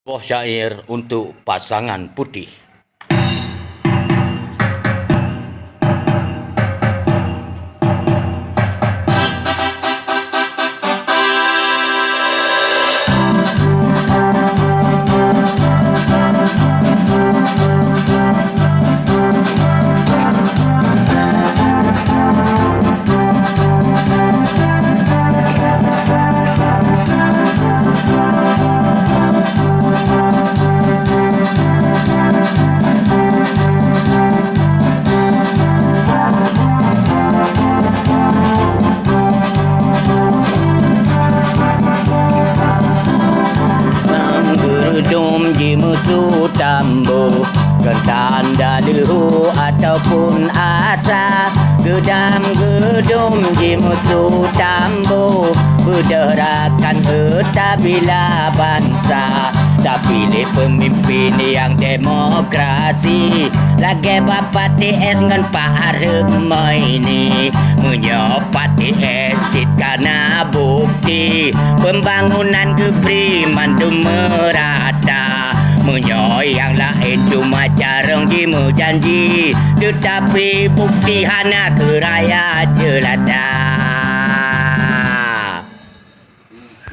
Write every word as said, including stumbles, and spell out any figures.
Boh syair untuk pasangan putih. Nyang geudum jimeusu tambo, keu tanda leuho ataupun asa. Geudam geudum jimeusu tambo, beudôh rakan heuta bila bansa. Tapi lé peumimpin nyang demokrasi, lagèe Bapak T S ngon Pak Hareuem Moini. Meunyoe Pak T S cit kana bukti, pembangunan geubri mandum meurata. Meunyoe nyang laén cuma carông jimeujanji, teutapi bukti hana keu rakyat jeulata.